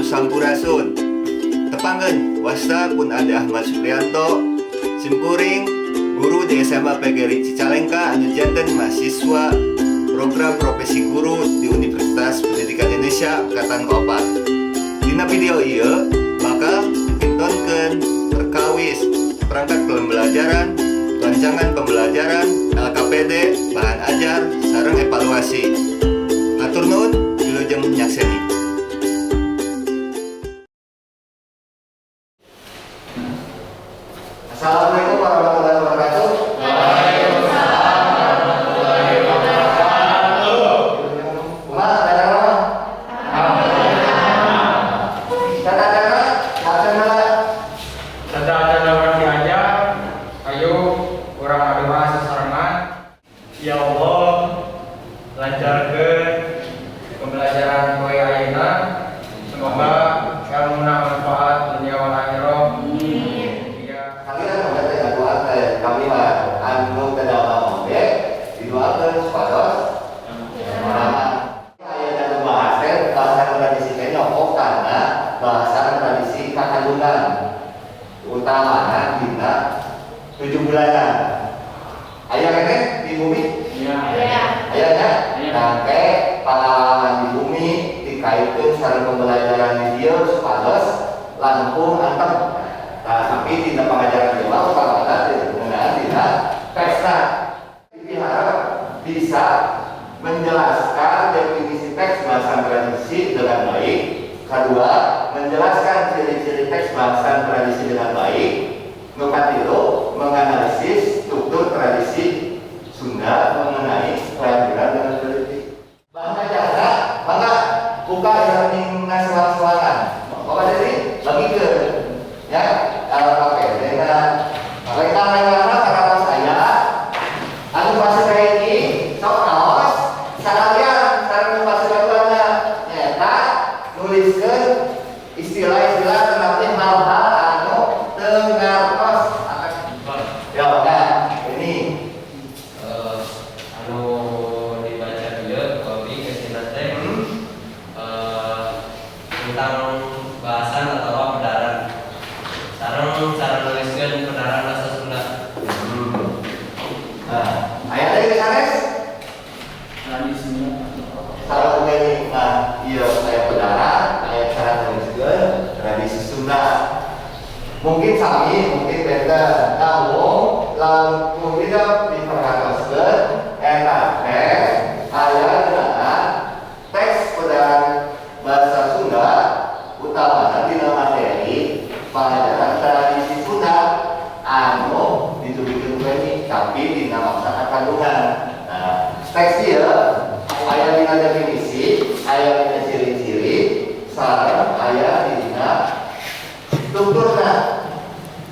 Sampurasun. Tepangkeun, wasta pun Ade Ahmad Supriyanto, simkuring guru di SMA PGRI Cicalengka anu janten mahasiswa program profesi guru di Universitas Pendidikan Indonesia angkatan kaopat. Dina video ieu bakal ditonkeun perkawis perangkat pembelajaran, rancangan pembelajaran, LKPD, bahan ajar, sareng evaluasi. Hatur nuhun, wilujeng nyakseni. Assalamualaikum warahmatullahi wabarakatuh. Waalaikumsalam warahmatullahi wabarakatuh. Kumaha acara mah? Tata cara, laksana. Tata acara urang diajar, ayo urang ngadoa sasarengan. Ya Allah, lancarkeun pembelajaran poe ayeuna. Semoga ilmuna manfaat dunia wal akhirah. Iya. Kalian udah teh doakeun kami mah anu teu damang oge didoakeun supados aman. Aya nu bahas teh bahasa tradisi teh nyokok karena bahasa tradisi kakandungan, utamana dina 7 bulanan. Aya keneh di bumi? Iya. Aya nya? Nah, ke pengalaman di bumi dikaitkeun sareng pembelajaran di dieu supados langkung antep. Nah, tapi dina pengajaran dieu mah utamana ngeunaan dina teksna. Diharap bisa menjelaskan definisi teks bahasa tradisi dengan baik. Kedua, menjelaskan ciri-ciri teks bahasa tradisi dengan baik. Nu katilu, menganalisis struktur tradisi Sunda mengenai kelahiran dengan teliti. Bahan ajarna, mangga buka e-learning soal-soalan. Bapak jadi bagikeun ya LKPD na rekan-rekan karaos saya anu fase kahiji sok kaos sakalian sareng fase kaduana, nyaeta nuliskeun istilah-istilah tetapi hal-hal anu teu ngartos. Ya, nah ini. Anu dibaca dieu kopi kesina teh tentang bahasan atau pedaran sareng cara nuliskeun pedaran bahasa Sunda. Nah, aya deui sanes? Salah ini, nah, iya, aya pedaran, aya cara nuliskeun tradisi Sunda. Mungkin sami, mungkin beda. Namun, langkung tidak diperhatoskeun eta teh aya ngeunaan teks pedaran bahasa Sunda, utamana dina materi pengajaran tradisi Sunda anu ditugikeun ku ini, tapi dina maksa kandungan. Nah, teks ieu aya dina definisi, aya dina ciri-ciri, sareng aya dina strukturna.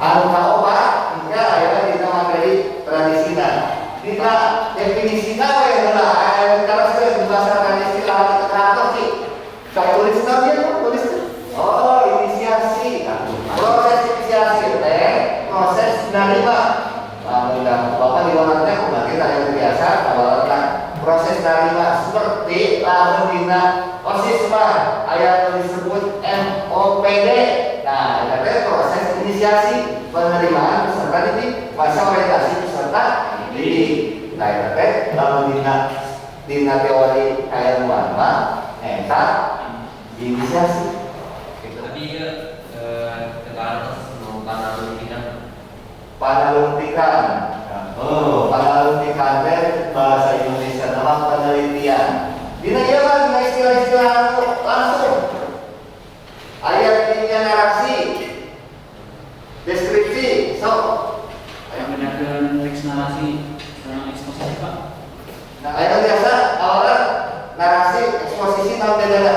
Anu kaopat engke aya dina materi tradisina. Dina definisina we heula, aya teruskeun bahasa tradisi lah kita kantos sih. Sok tulis dia tuh, tulis. Oh, inisiasi. Nah, proses inisiasi teh proses narima. Nah, udah bahkan di luar teh kumaha kita yang biasa awalna proses narima seperti lamun dina OSIS mah aya nu disebut MOPD. Nah, eta teh proses inisiasi penerimaan peserta didik, masa orientasi peserta didik. Nah, eta teh lamun dina dina teori keilmuan mah eta inisiasi. Gitu. Tapi ieu teu kantos nu panalungtikan. Panalungtikan. Oh, panalungtikan teh bahasa Indonesia nama penelitian. Dina ieu mah dina istilah-istilah anu langsung. Aya dina narasi, deskripsi, sok. Membedakan teks narasi sareng eksposisi, Pak. Nah, aya biasa awalnya narasi, eksposisi naon bedana?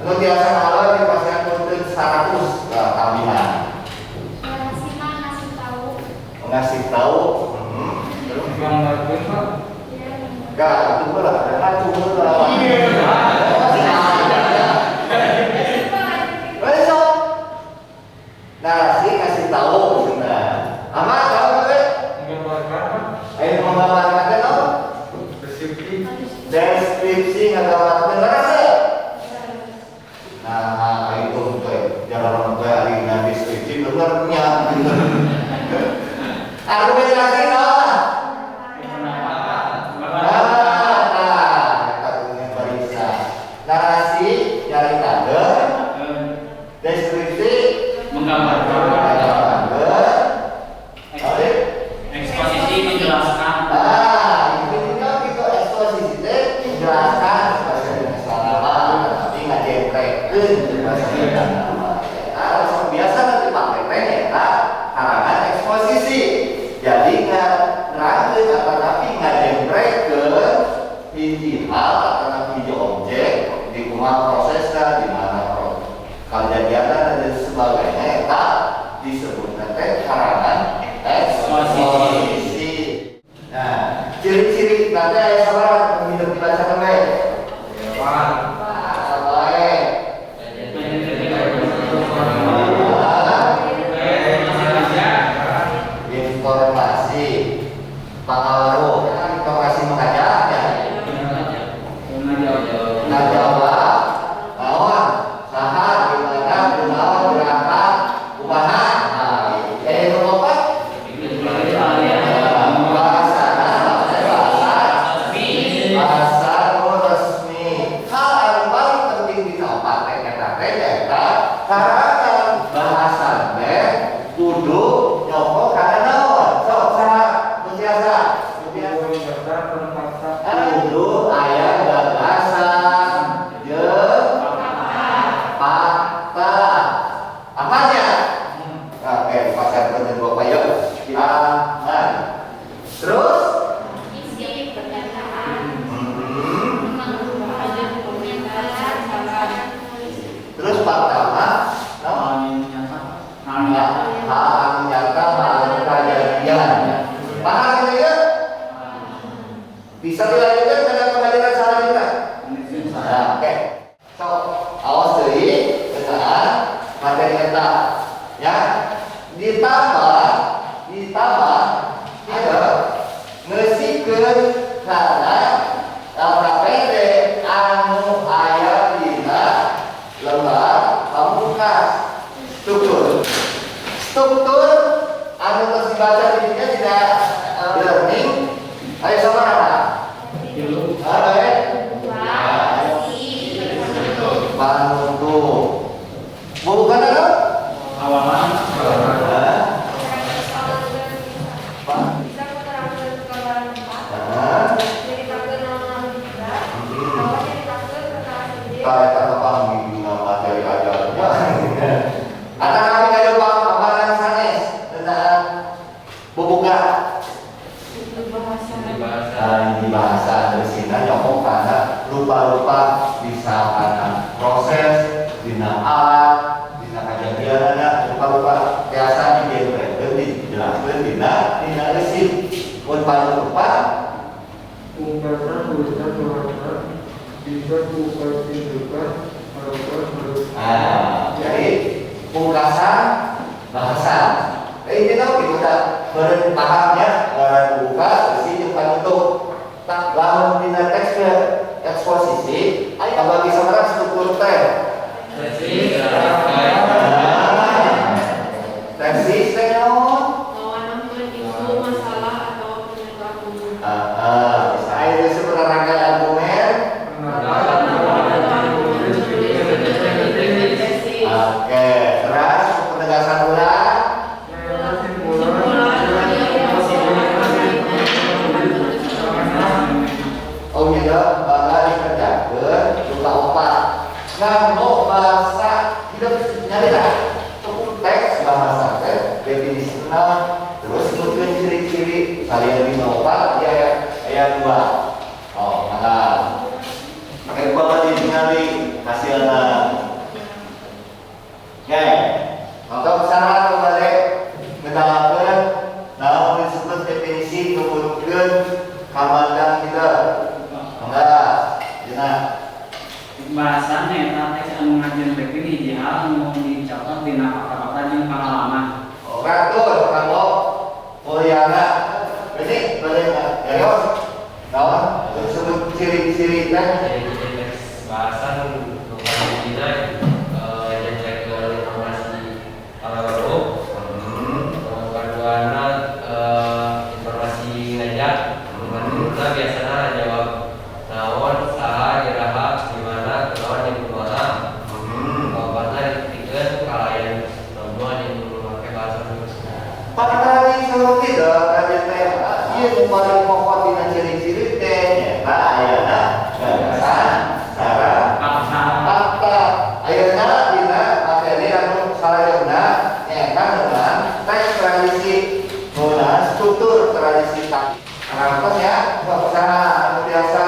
Anu biasa awal di pasihan punten 100, nah, tambahan. Narasi mah ngasih tahu. Ngasih tahu, terus Gambarkeun, Pak. Ya. Enggak, itu lah, ngacu lah. Besok narasi ngasih tahu nah. Amat tahu gue? Menggambarkan, Pak. Ayo menggambarkan teh naon? Deskripsi. Deskripsi ngagambarkeun narasi. Nah, Itu teh jangan teh ari dina deskripsi benernya gitu. Argumentasi naon? Nah, argumen barisa. Narasi nyaritakeun, deskripsi menggambarkan, eksposisi menjelaskan. Ah, itu juga gitu eksposisi teh menjelaskan bahasa Indonesia lama, tapi ngajentrekeun bahasa Indonesia lama. Nah, biasa nanti pakai teh nyaeta karangan eksposisi. Jadi nerangkeun atanapi ngajentrekeun hiji hal atanapi hiji objek di kumaha prosesna, di mana kejadianna dan sebagainya, eta disebutna teh karangan eksposisi. Nah, ciri-ciri nanti aya sabaraha nu hidup dibaca teh? Pak. Wae. Informasi pangawaru, informasi mengajarnya. Ngajawab naon, saha, di mana, kunaon, berapa, kumaha. Nah, nu opat bahasa, bahasa resmi. Hal anu paling penting dina opat teh eta teh nyaeta karangan bahasa teh kudu nyokok kana naon? Sok saha nu tiasa? Kudu aya gagasan jeung fakta. Apanya? Oke, dipasarkeun jeung Bapak yuk. Aman. Terus Isi pernyataan. Terus pertama, naon? Hal nyata. Hal anu nyata, hal anu kajadian. Paham gitu ya? Bisa dilanjutkan dengan pengajaran selanjutnya. Nah, oke. So, awas deui ngeunaan materi eta. Ya. Ditambah ada ngeusikeun kana LKPD anu aya dina lembar pamungkas. Struktur. Struktur anu tos dibaca di dinya dina learning aya sabaraha? Ada ya? Panutup. Bukan ada? Awalan. Kalau paham materi ajarnya, atau kami kayu paham sanes tentang bubuka. Nah, ini bahasa tersina nyokok karena lupa-lupa bisa karena proses dina alat dina kejadian lupa-lupa biasa dijelaskan dijelaskan dina dina resip pun panutupan Ungkapan tulisan bahasa bisa kupastikan harapan harus. Nah, jadi pungkasan bahasa. Ini tahu kita beren pahamnya, beren buka, isi jeung panutup. Tah lamun dina teks eksposisi, aya bagi sabaraha struktur teh? Tesis teh naon? Isu masalah atau pernyataan umum. Aya disebut rangkaian argumen. Oke, terus penegasan ulang. Oh gitu, bakal dikerjakan lupa opat. Nganggo bahasa hidup nyalira. Teks bahasa teh definisina terus sebutkeun ciri-ciri kalian lima opat ya aya dua. Oh, mangga. Pakai bakal ditingali hasilna. Oke, untuk syarat kembali ngedalakeun naon disebut definisi numutkeun kamandang kita. Mangga, dina. Bahasana eta teks anu ngajendekeun hiji hal anu dicatat dina fakta-fakta jeung pangalaman. Oh, ratur kanggo mulyana. Berarti bade nyarios naon disebut ciri-ciri teh? Ciri-ciri teks bahasa nu dina paling pokok dina ciri-ciri teh nyaeta ayana gagasan sareng fakta. Ayeuna dina materi anu salajengna nyaeta ngeunaan teks tradisi, ngeunaan struktur tradisi tadi. Karantos ya, usaha anu biasa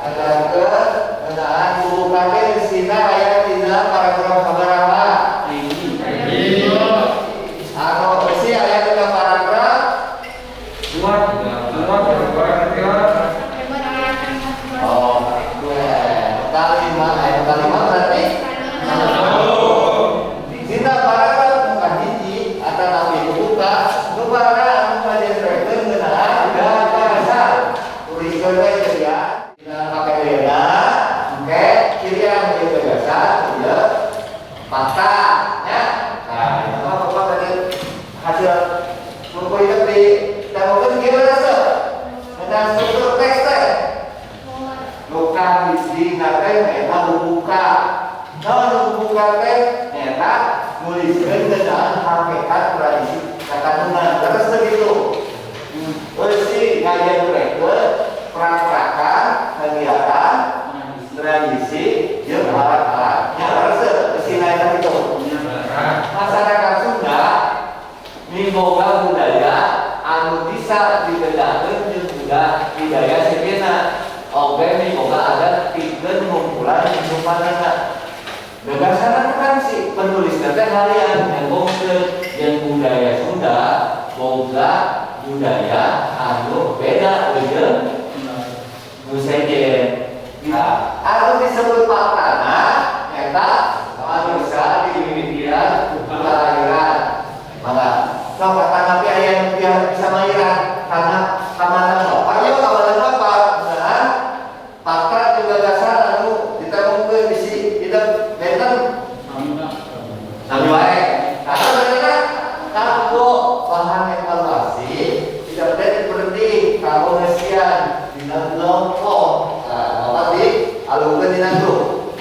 ngajarankeun ngeunaan buku teh eusina aya dina paragraf sabaraha? Anu eusi aya dina paragraf 2, 2, 2, 3. Oh, kalima, kalima berarti dina paragraf muka hiji atanapi buka nu para anu ngajenrekeun ngeunaan gagasan. Tuliskeun we cirian dina pakaian oke, cirian ieu gagasan ieu fakta nya. Nah, itu mah bapak tadi hasil buku itu di temukeun kieu teh ngeunaan struktur teks teh. Nu kahiji teh nyaeta buka. Naon nu buka teh nyaeta nuliskeun ngeunaan hakikat tradisi kakandungan. Terus begitu. Eusi ngajenrekeun prak-prakan kegiatan tradisi jeung alat-alatnya. Terus eusina eta kitu. Masyarakat Sunda miboga budaya anu bisa dibedakeun jeung budaya sejenna. Oge miboga adat pikeun ngumpulan hidupanana. Gagasan kan si penulis teh harian ngomongkeun jeung budaya Sunda boga budaya anu beda jeung nu sejen. Nah, anu disebut faktana eta manusia dimimitian kelahiran. Mangga. Sok kata aya nu bisa mairan karena kamana bapak ieu kamana bapak ngeunaan fakta jeung gagasan anu ditemukeun bisi hidup benten sami wae. Karena benerna kanggo bahan evaluasi tidak teh penting kanggo ngeusian dina kelompok. Nah, bapak di alungkeun dina grup.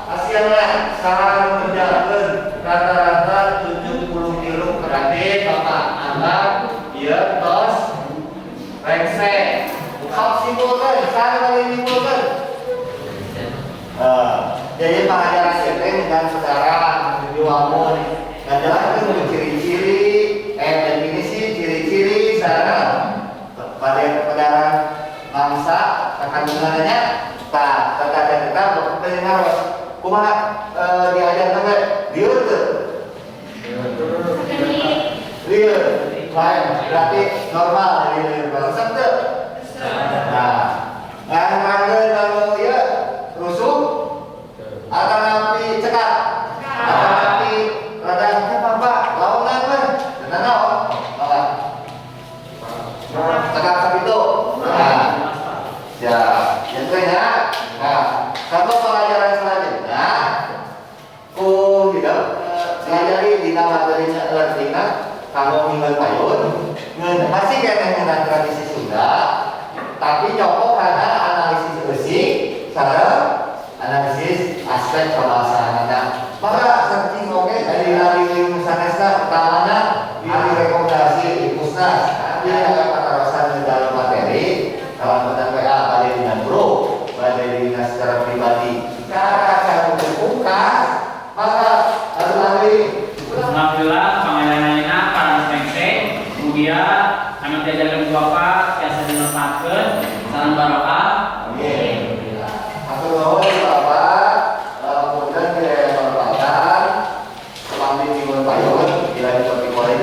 Hasilna saha ngerjakeun rata-rata 70 kilo berarti bapak anggap ieu tos rengse. Sok simpulkeun, saha bade nyimpulkeun? Jadi pengajaran itu dengan saudara di wangun ngajelaskeun ciri-ciri definisi ciri-ciri sareng pada pedaran bangsa kandungannya tak tata cerita harus kumaha diajarkan teh lieur teu lieur lain berarti normal lieur resep teu. Nah, ngarangkeun anu ieu rusuh atanapi cekap atanapi rada bapak laonan mah dan naon mangga cekap sakitu. Nah, ya yang ya. Nah, kalau pelajaran selanjutnya ku gitu pelajari dina materi learningna kanggo minggon payun ngeun masih keneh ngeunaan tradisi Sunda tapi nyokok karena analisis eusi sareng analisis aspek kebahasaanana. Maka saking oge dari ahli sanesna pertamana ahli rekomendasi di Pusnas ieu aya patarosan di dalam materi kalakuan WA pada dina grup pada dina secara pribadi cara cara pungkas maka harus ahli. Alhamdulillah pangajaranna para rengse mugia anu diajarkeun ku bapak tiasa dimanfaatkeun. Salam barokah. Amin. Hatur nuhun Bapak, punten bilih manfaatan. Pamit minggon payun, dilanjut di mulai.